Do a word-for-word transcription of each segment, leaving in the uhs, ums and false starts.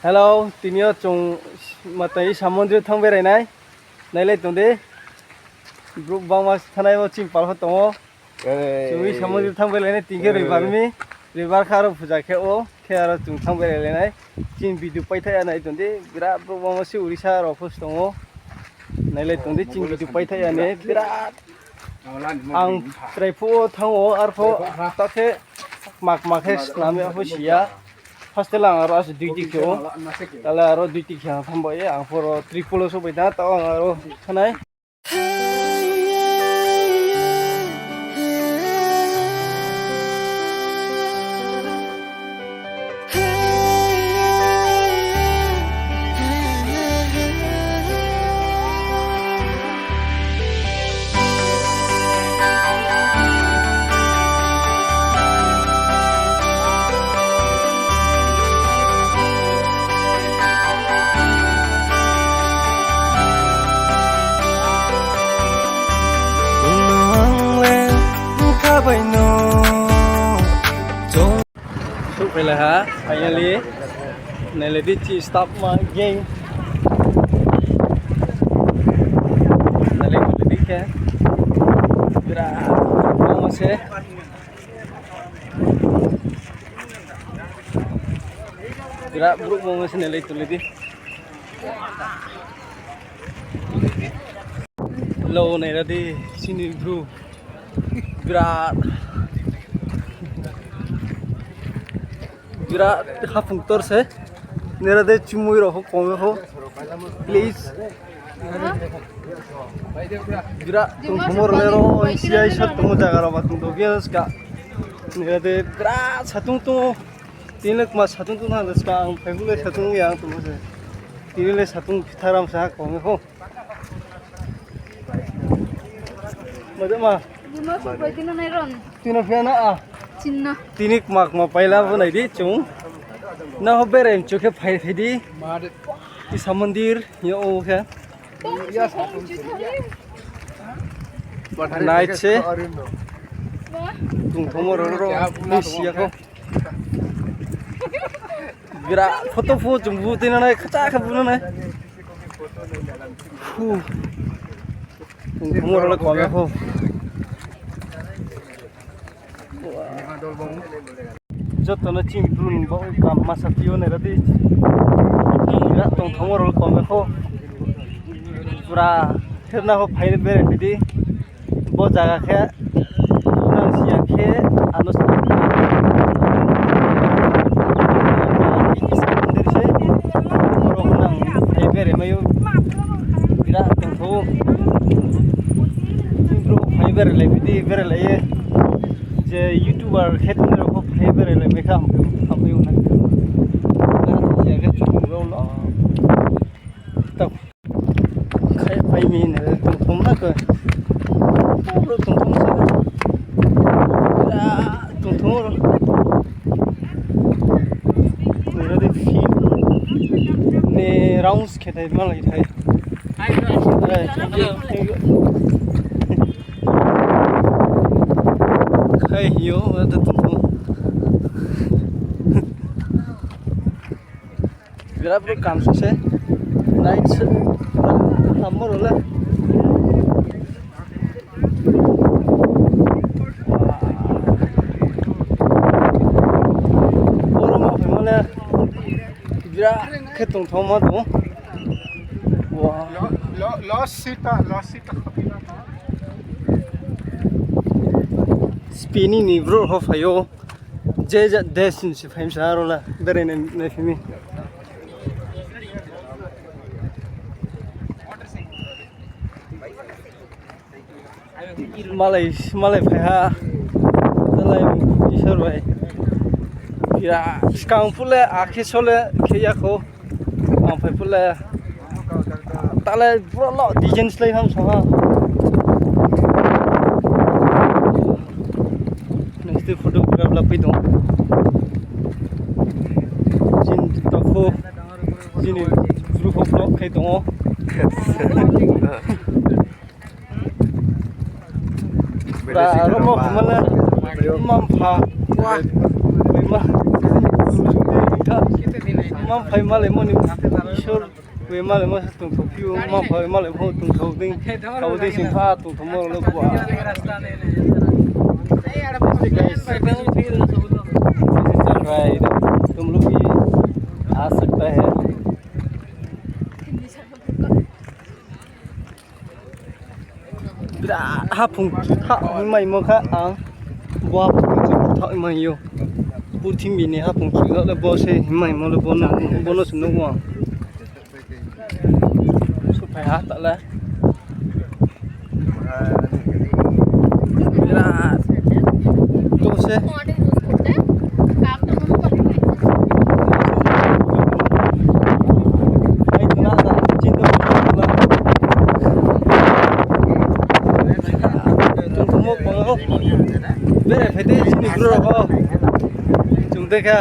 Hello, tini yo chung matai Isa Mondir thanng berai nai. Nailai tong di. Brouh bangma thanai bo chini pal pho tong ou. Chung Isa Mondir thanng berai nai, tini khe roibar mi. Roibar khe aro puja khe ou, khe aro chung thanng berai lai nai. Chini video paithaih ya nai tong di, birat brouh bangma se Orissa rao pho se tong ou. Nailai tong di, chini video paithaih ya ni, birat. Ang chrai phuh wo thanng ou, arphuh ta khe kma kma khe snam ya pho si ya. First lang aro ase duty khe ou. Tale aro duty khe ang thanng bai ye, ang pho ro Tripura souhphai tha, tao ang aro thanai. Souhphai lai ha, finally. Nailai di chini staff ma gang. Nailai di khe. Birat bangma se. Birat brouh bangma se nailai tong lai di. Lo naira di, chini bru. Birat. Birat haphung ktor se. Naira di chumui rao pho kom ya pho. Please. Birat tongthamo rao le ro, si ya sa tongmo zaga rao ba tong do gel ska. Naira di birat satung tong ou. Tini le kma satung tong na ska, ang phai phuh le satung ya tong se. Tini le satung pitharam sa kom ya pho. Made ma. Tini phi ya na a. Tini kma kma paila bo nai di chung. Na ho berai mchu khe phai phai di. Isa Mondir yo o khe. Nai se. Tongthamo rao ro, ni si ya kho. Birat photo pho chung bu tui na nai, khacha khe bu na nai. Tongthamo rao le kom ya kho. Joto no chini bru ni baoh kam ma sa phi yo naira di. Birat tongthamo rao le kom ya kho. Pura therna pho phai berai phai di. Bo zaga khe nang si ya khe ano sa Isa Mondir se. Oro nang phai berai mai ou. Birat tongthou. Brouh phai berai lai phi di, berai lai ye. Je YouTuber khe tongnai rao pho phai berai lai mai kha, hamphai ou na. Nang si ya khe chung rao lo. Tao. Khai pai mi na tongthom na khe. Brouh tongthom se. Tongthom rao. Naira di field ni rounds khe thai ma lai thai. Khai hi yo, ata tongthom. Birat brouh kam se. Night se. Hammo rao le. Boro ma phaimo le. Birat khe tongthoma tong. Wow. Spain ni brouh pho phai ou. Je ja desh ni se phai mi sa aro le berai nai, naiphi mi. Malai, malai phai ha. Talai Isor bai. Birat skang phuh le, akhe so le khe ya kho. Ang phai phuh le. Talai brouh lo design slái ham sa ha. Next photograph la pai tong. Chini tokhu, chini bru pho vlog khai tong ou. Bra, aro mo khamala, mampha, wa, ma, kha. Mma-mpha malaimo ni Isor, bai malaimo se tongthao phiou, mma-mpha malaimo tongthao dei, abo dei sing pha tongthaomo rao le bua. Guys, this is the ride. तुम लोग भी आ सकता है। Birat haphung chuthaoh hingmaimo kha ang. Bo haphung chuthaoh hingmai ou. Purthimbi ni haphung chuthaoh le bo se hingmaimo le bo no, bo no se nuh ou ang. Suhphai ha ta le. Birat. To se. Bere phai di chini bru rao pho. Chung de kha.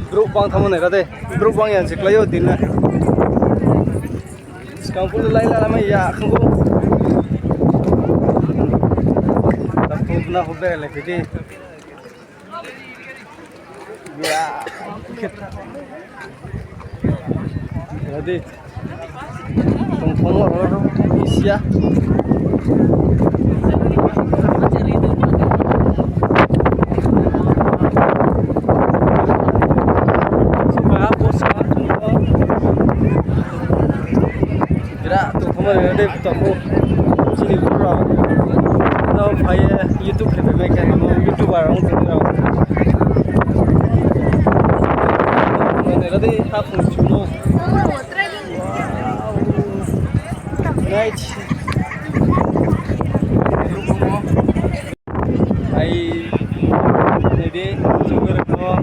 Brouh bang thanngmo nai ra de. Brouh bang ya se klái ou tini le. Skang phuh le lai la mai ya khang ou. Takhuk na ho bere le phai di. Ya. Ready. Tong tong ro ro isia. Birat tongthoma ni dei tongmo. Chini bru rao no phai ye YouTube khe bai mai khe, YouTuber ong tong rao. Nai ra di, haphung chumo. Nice. Ai, nai di, chumo rao.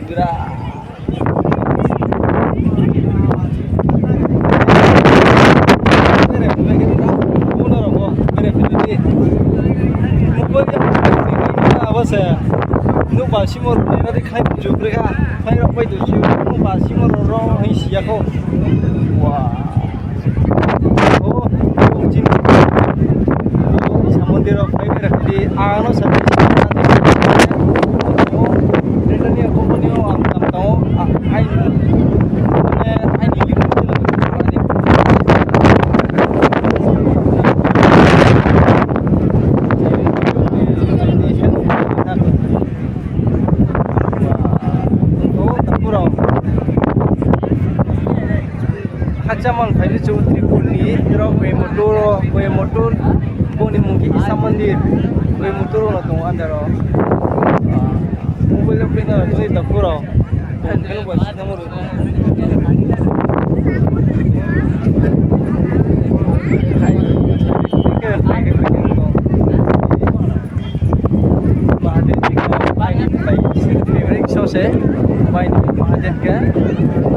Bra. Bere phai di. Abo se. Nouhba simo rao nai ra di khai chu brekha. Khai rao pai du chu. Nouhba simo rao rao hai si ya kho. Wa. O, o, chini. Isa mondir rao phai bere phai di. Ano sa. Britania company o ang tam tang o, a, ai, mane, ai ni YouTube channel. Hakcha man phai di chu Tripur ni, ro Coimbatore, Coimbatore, bo ni mung khe Isa Mandir, Coimbatore no tong under o. Mobile no pina tong ni takhu rao. Tong khe bo sina mo ro. Mahadev ni khe bai ni bai favorite so se, bai ni Mahadev khe,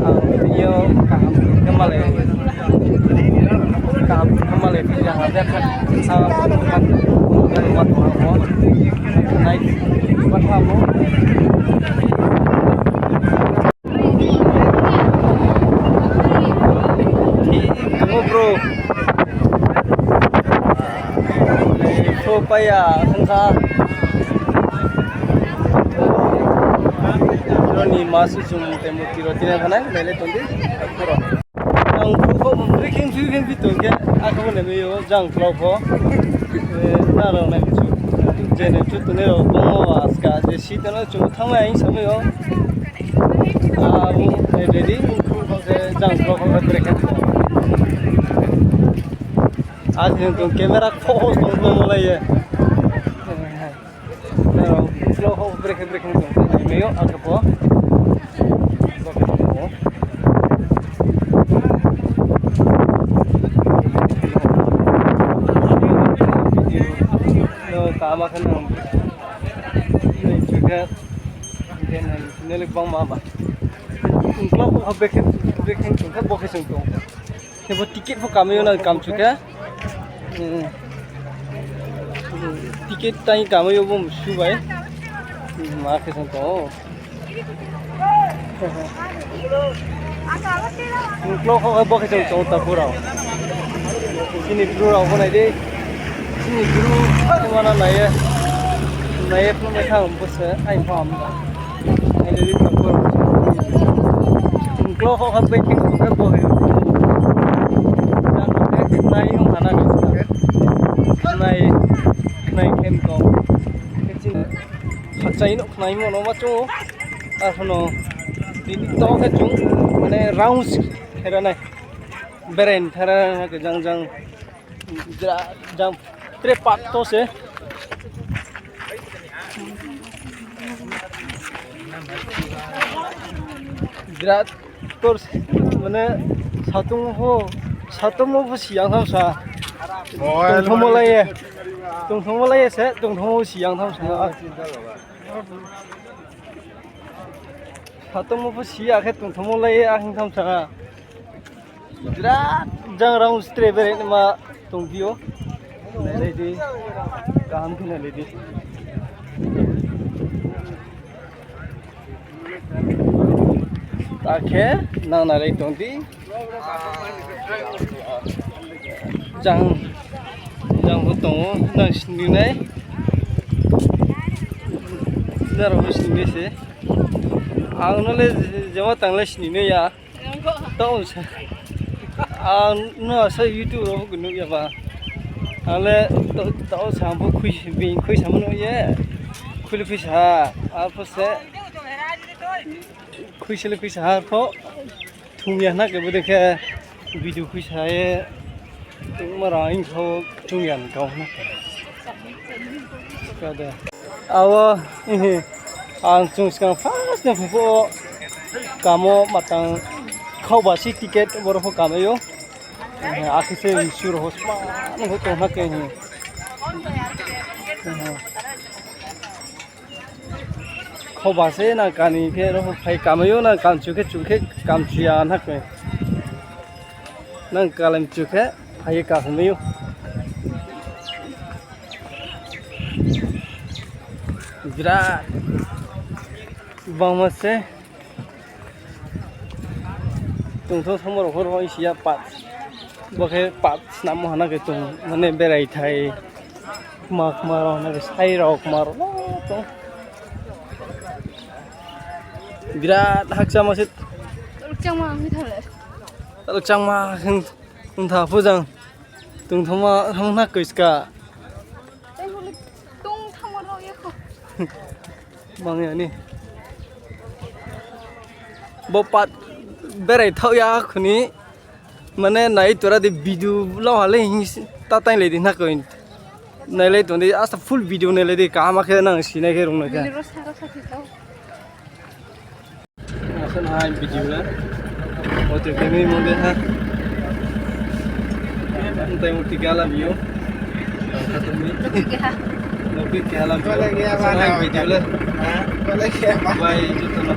ah, tini yo kaham khe malai, kaham khe malai, tini yo Mahadev khe, ah, nai, bathamo. Thik tong ou bro. Pho paiya thangkha. Bro ni ma su chung tei murti rao tini thanai, nai le tong di. Ang pho pho brekhe brekhe tong khe, akhe bo nai mai ou, jang klau pho. Eh, nrao nai chu. Je nai chu tongnai rao bangma aska je si tongna chung thanngmai hing samai ou. Abo, eh, ready, khe jang vlog khe brekhe tong. Aji tong camera kho host tong tong lai ye. Nrao vlog khe brekhe brekhe tong. Mai ou, akhe pho. No, tama khe no. Nai chu khe, khe nai, nai le bangma ba. Uklok pho brekhe, brekhe chung khe bo khe chung tong. Khe bo ticket pho kamai yo nang kam chu khe. Hmm. Ticket tai kamai yo bo msu bai. Hmm, ma khe chung tong. Uklok pho bo khe chung tong takhu rao. Chini bru rao bo nai di. Chini bru, mano nai ye. Nai ye, phung mai thang bo se, ai pha am da. Ai le di tong bo. Ungklo kho kha bai khe khe bo he. Jang khe nai ong hana ni. Nai, nai khem tong. Khe chini khakchai no khnai mo no ma chung. Ar pho no, tini to khe chung, mane rounds khe ra nai. Berai thara khe jang jang. Jra jang tre pat to se. Jra tor se, mane satung pho, satung pho si yang tham sa. Tongthom mo lai ye. Tongthom mo lai ye se, tongthom mo si yang tham sa. Satung mo pho si ya khe tongthom mo lai ye, a hing tham sa. Jra jang rang stray bereng ma tongphi ou. Nailai di. Kaham khe nailai di. Ta khe nang nailai tong di. Jang, jang pho tong ou, nang sini nai. Nrao pho sini nai se. Ang no le jema tang le sini nai ya. Tong sa. Ang no asa YouTube rao pho nuh ya ba. Ang le tong sa, ang pho khui, bini khuisa mo nuh ye. Khui le khuisa ha, arpho se. Khuisa le khuisa ha, arpho. Thung ya na khe bo de khe video khuisa ye. Tongma rao hing kha chung ya ni kau na. Ka de. Abo, ihi, ang chung skang first ni phuh pho kamo matang khauba si ticket boro pho kamai ou. Akhe se msu rao sma no pho tong ha khe hi. Khauba se nang kani khe ro phai kamai ou, nang kamchu khe chu khe kamchu ya na khe. Nang kalemchu khe phai ye kahumai ou. Birat bangma se. Tongthom somor hor hor si ya pat. Bo khe pat snam hana khe tong, mane berai thai. Kma kma rao hana khe sai rao kma rao tong. Birat hakchama se. Changma hing tha le. Changma hing tha phu jang. Tongthoma hang na koi ska. Mang ya ni. Bo pat berai thaoh ya khuni. Mane nai tora di video lau ha le hing ta tainglai di na koi. Nailai tong di, asta full video nailai di, kaham khe nang sinai khe rung nai khe. Asa na hai video le. Ote khe mi mo de ha. Ang tai mo ti gala bio. Loki khe ha lam bio. Asa na hai video le. Bai, joto no.